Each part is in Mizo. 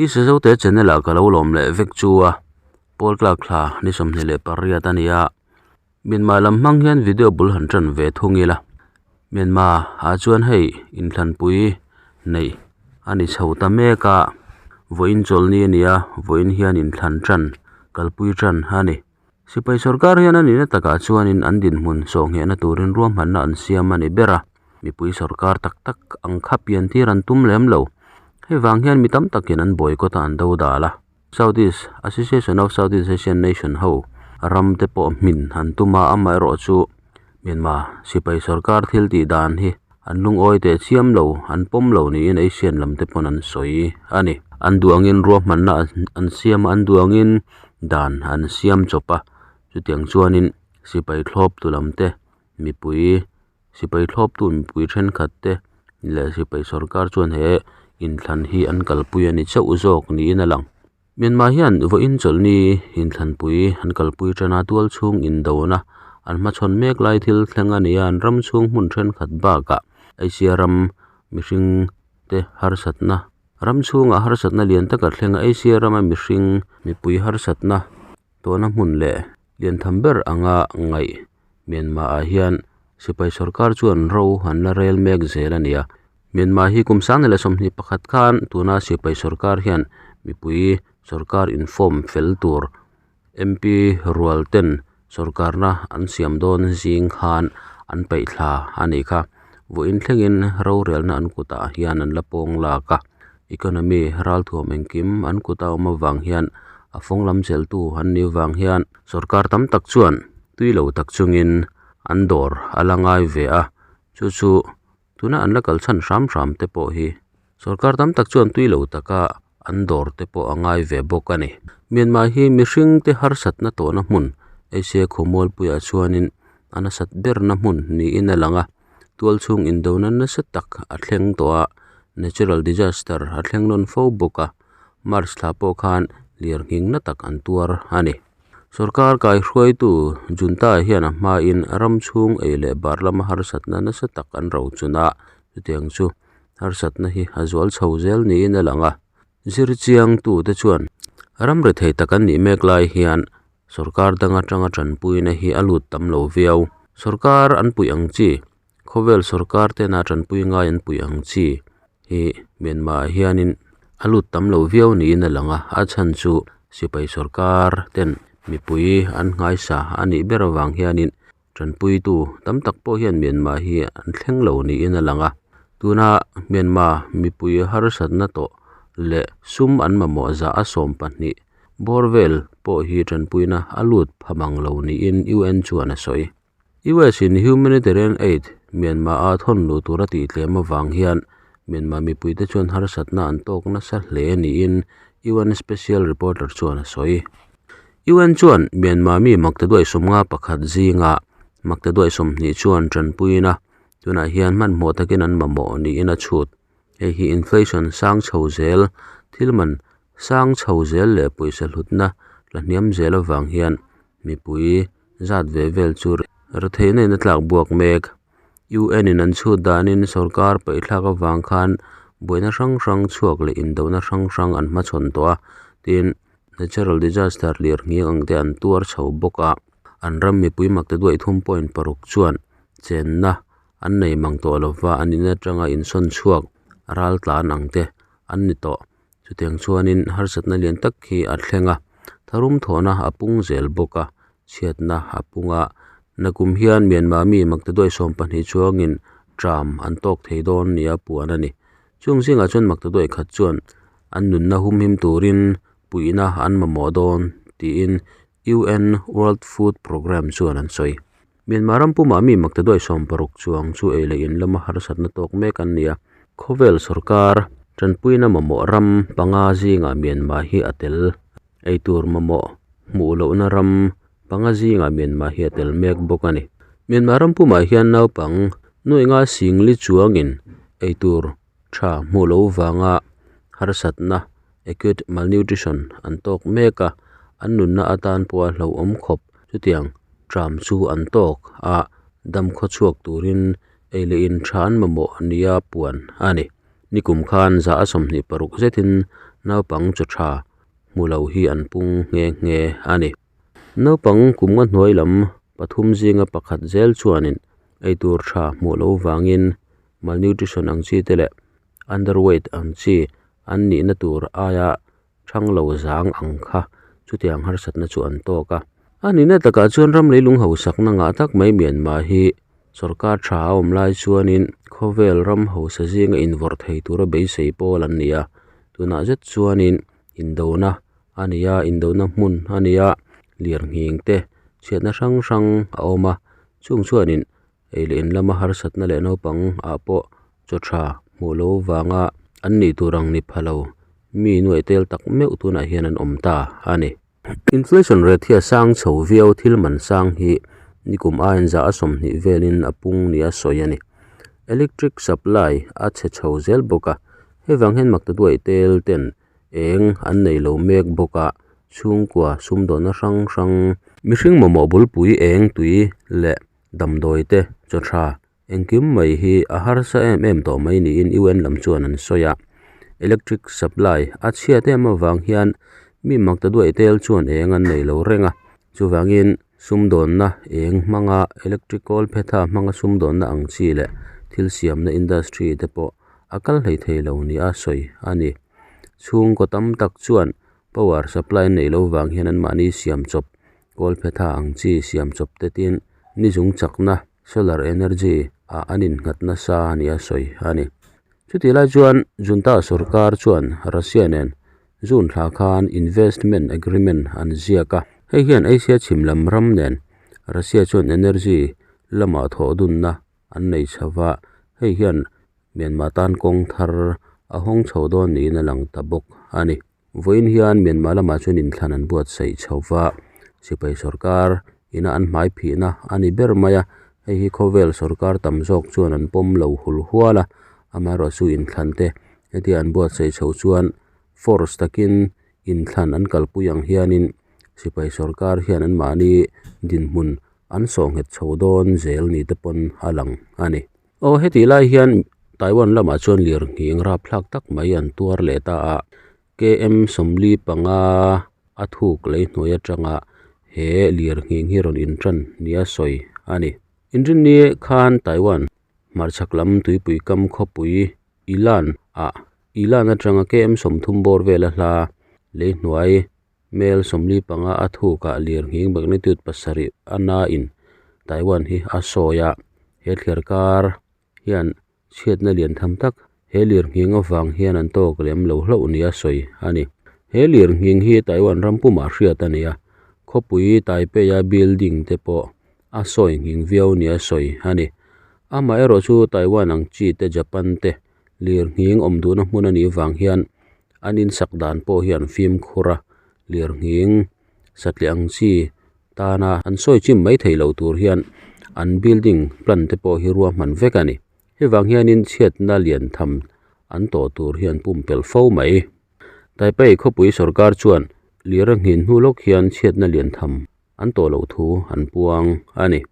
I Sazote channel ah ka lo lawm leh vek chu a, Pawl tlak thla ni 28 a ni a, Myanmar lam hmang hian video bul han tan ve thung ila, Myanmar ah chuan hei inthlanpui neih a ni chho ta mek a, vawiin chawlhni a ni a, vawiin hian inthlan tan kalpui tan a ni. Sipai sorkar hian a nihna takah chuanin an dinhmun sawhnghehna turin ruahmanna an siam a ni ber a, mipui sorkar tak tak ang kha pian tir an tum lem lo. Hei vang hian mi tam takin an boycott a an do dal a. South East Association of South East Asian Nation ho ram te pawh hmin an tum a, amaherawhchu Myanmar sipai sorkar thil tih dan hi an lungawi teh chiam lo, an pawm lo niin Asian lam te pawn an sawi a ni. An duh angin ruahmanna an siam a, an duh angin dan an siam chawp a, chutiang chuanin sipai thlawp tu lam te mipui sipai thlawp tu mipui thenkhat te leh sipai sorkar chuan he inthlan hi an kalpui a ni chauh zawk niin a lang. Myanmar hian vawiin chawlhni inthlanpui an kalpui tan a, tual chhung indona an hmachhawn mek lai thil thleng a ni a, an ram chhung hmun thenkhat bakah Asia ram mihring te harsatna Ram chhungah harsatna lian tak a thleng a, Asia rama mihring mipui harsatna tawhna hmun leh lian tham ber anga ngaih Myanmar ah hian sipai sorkar chuan ro an la rel mek zel a ni a. Myanmar hi kum 2021 khan tuna sipai sorkar hian mipui sorkar inform fel tur MP rual ten sorkarna an siam dawn zing khan an paih thla a nih kha. Vawiin thlengin rorelna an kutah hian an la pawng lak a, economy ralthuam engkim an kuta awm avang hian a fawng lam chelhtu an nih vang hian sorkar tam tak chuan tui lo tak chungin an dawr a la ngai ve a, chu chu tuna an la kal chhan hram hram te pawh hi sorkar tam tak chuan tui lo taka an dawr te pawh a ngai ve bawk a ni. Myanmar hi mihring te harsatna tawhna hmun Asia khawmualpuiah chuanin a nasat berna hmun niin a lang a. Tualchhung indona nasa tak a thleng tawh a, natural disaster a thleng nawn fo bawk a, March thla pawh khan lir nghing na tak an tuar a ni. Sorkar kaihruaitu Junta hian a hmain ram chhung ei leh bar lama harsatna nasa tak an rochun a, chutiang chu harsatna hi a zual chho zel niin a lang a. Zirchiangtute chuan ram rethei tak an nih mek lai hian Sorkar dang atanga tanpuina hi a lut tam lo viau. Sorkar an puih ang chi, khawvel sorkar tena tanpui ngai an puih ang chi hi Myanmar ah hianin a lut tam lo viau niin a lang a, a chhan chu sipai sorkar ten mipui an nghaisa a nih ber avang hianin tanpuitu tam tak pawh hian Myanmar hi an thleng lo niin a lang a. Tuna Myanmar mipui harsatna tawh leh sum an mamawh zah a 20 Bawr vel pawh hi tanpuina a lut pha mang lo niin UN chuan a sawi. US in humanitarian aid Myanmar a thawn luh tur a tih tlem avang hian Myanmar mipuite chuan harsatna an tawk nasa hle niin UN Special Reporter chuan a sawi. UN chuan Myanmar mi maktaduai 51 zinga maktaduai 20 chuan tanpuina tunah hian hmanhmawh takin an mamawh niin a chhut. Hei hi inflation sang chho zel thil man sang chho zel leh pawisa hlutna la hniam zel avang hian mipui zat ve vel chu retheihna in a tlak buak mek. UN in an chhut danin sorkar paihthlak avang khan buaina hrang hrang chhuak leh indona hrang hrang an hmachhawn tawh a, tin natural disaster lir nghing ang te an tuar chho bawk a, an ram mipui makte duai 3.6 chuan chenna an nei mang tawh lova an in atanga insawn chhuak ral tlan ang te an ni tawh. Chutiang chuanin harsatna lian tak hi a thleng a, tharum thawhna a pung zel bawk a, chhiatna a pung a. Nakum hian Myanmar mi maktaduai 12 chuangin tram an tawk thei dawn nia puan a ni. Chung zingah chuan maktaduai khat chuan an nunna humhim turin puihna an mamawh dawn tiin UN World Food Programme chuan an sawi. Myanmar ram pumah mi maktaduai 60 chuang chu ei leh in lama harsatna tawk mek an ni a. Khawvel sorkar tanpuina mamawh ram panga zingah Myanmar hi a tel. Eitur mamawh hmuh lohna ram panga zingah Myanmar hi a tel mek bawk a ni. Myanmar ram pumah hian naupang nuai nga singli chuangin eitur tha hmuh lo vanga harsatna acute malnutrition an tawk mek a, an nunna atan pawh a hlauhawm khawp. Chutiang tram chu an tawk a, dam khaw chhuak turin ei leh in tha an mamawh nia puan a ni. Nikum khan za a 26 zetin Naupang chaw tha hmu lo hi an pung nghe nghe a ni. Naupang kum nga hnuai lam pathum zinga pakhat zel chuanin eitur tha hmuh loh vangin malnutrition ang chi te leh underweight ang chi an nihna tur aia thang lo zang ang kha chutiang harsatna chu an tawk a. A nihna takah chuan ram leilung hausakna ngah tak mai Myanmar hi sawrkar tha a awm lai chuanin khawvel ram hausa zinga invawrh thei tura beisei pawl an ni a tunah zet chuanin indona a ni a indona hmun a ni a lirnghing te chhiatna hrang hrang a awm a chung chuanin ei leh in lama harsatna leh naupang ah pawh chaw tha hmuh loh vanga an nih tur ang ni pha lo mi nuai tel tak meuh tunah hian an awm ta a ni. Inflation rate hi a sang chho viau thil man sang hi nikum aiin za a 20 velin a pung nia sawi a ni. Electric supply a chhe chho zel bawk a hei vang hian maktaduai tel ten eng an nei lo mek bawk a chhungkua sumdawnna hrang hrang mihring mamawh bulpui eng tui leh damdawi te chaw tha engkim mai hi a harsa em em tawh mai niin U_N lam chuan an sawi a electric supply a chhiat em avang hian mi maktaduai tel chuan eng an nei lo reng a chuvangin sumdawnna eng hmanga electric kawlphetha hmanga sumdawnna ang chi leh thil siamna industry te pawh a kal hleithei lo ni a sawi a ni chhungkaw tam tak chuan power supply an neih loh vang hian an mahni siam chawp kawlphetha ang chi siam chawp te tin ni zung chakna solar energy ah an innghat nasa ni a sawi a ni chutih lai chuan junta sawrkar chuan Russia nen June thla khan investment agreement an ziak a hei hian Asia chhim lam ram nen Russia chuan energy lamah thawh dunna an nei chho a hei hian Myanmar tan kawng thar a hawng chho dawn niin a lang ta bawk a ni. Vawiin hian Myanmar lamah chuan inthlan an buatsaih chho va sipai sawrkar ina an hmai phihna a ni ber mai a hei hi khawvel sawrkar tam zawk chuan an pawm lo hul hual a amaherawh chu inthlan te hetia an buatsaih chho chuan force takin inthlan an kalpui ang hianin sipai sawrkar hian an mahni dinhmun an sawh nghet chho dawn zel ni te pawn a lang a ni. Aw hetih lai hian Taiwan lamah chuan lirnghing rapthlak tak mai an tuar leh ta a K_M 45 a thuk lei hnuai atanga he lirnghing hi rawn intan nia sawi a ni. Inrinni khan Taiwan hmarchhak lam tuipui kam khawpui Yilan ah Yilan atanga K_M 30 bawr vela hla lei hnuai mel 45 a thukah lirnghing magnitude 7 a na in Taiwan hi a sawi a he thliar kar hian chhiatna lian tham tak he lirnghing avang hian an tawk lem lo hlauh nia sawi a ni. He lirnghing hi Taiwan ram pumah hriat a ni a khawpui Taipei a building te pawh a sawi nghing viau nia sawi a ni. Amaherawh chu Taiwan ang chi te Japan te lirnghing awm duhna hmun a nih vang hian an insak dan pawh hi an fimkhur a lirnghing satliah ang chi tana an sawi chim mai thei lo tur hian an building plan te pawh hi ruahman vek a ni. Hei vang hianin chhiatna lian tham an tawh tur hi an pumpelh fo mai. Taipei khawpui sawrkar chuan lir a nghin hnu lawk hian chhiatna lian tham an tawh loh thu an puang a ni.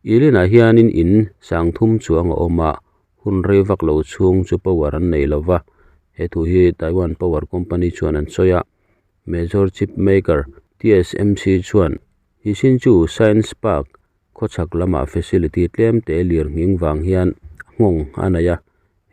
Yilinah hianin in 3000 chuang a awm a hun rei vak lo chhung chu power an nei lova he thu hi Taiwan Power Company chuan an sawi a major chip maker T_S_M_C chuan Hsinchu Science Park khawchhak lamah facility tlem te lirnghing vang hian nghawng a nei a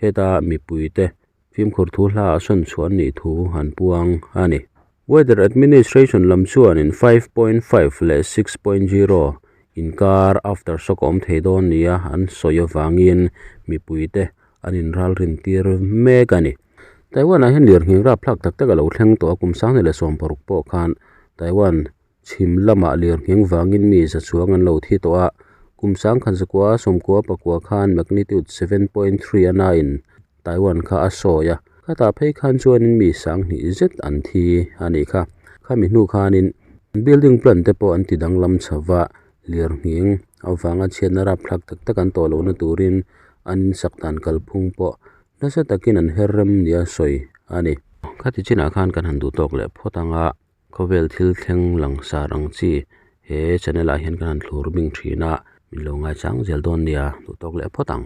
heta mipui te fimkhur thu hla a sawn chhuah an nih thu an puang a ni. Weather Administration lam chuanin 5.5 leh 6.0 inkar aftershock a awm thei dawn nia an sawi avangin mipui te an inral rin tir mek a ni. Taiwan ah hian lirnghing rapthlak tak tak a lo thleng tawh a kum 2016 pawh khan Taiwan chhim lamah lirnghing vangin mi za chuang an lo thi tawh a kum 1999 khan magnitude 7.3 a na in Taiwan kha a sawi a khatah phei khan chuanin mi 2000 zet an thi a nih kha. Khami hnu khanin building plan te pawh an ti danglam chho va lirnghing avanga chhiatna rapthlak tak tak an tawh lohna turin an insak dan kalphung pawh nasa takin an her rem nia sawi a ni. Khati chinah khan kan han duh tawk leh phawt anga khawvel thil thleng langsar ang chi he channel ah hian kan han thlur bing thin a min lo ngaichang zel dawn nia duh tawk leh phawt ang.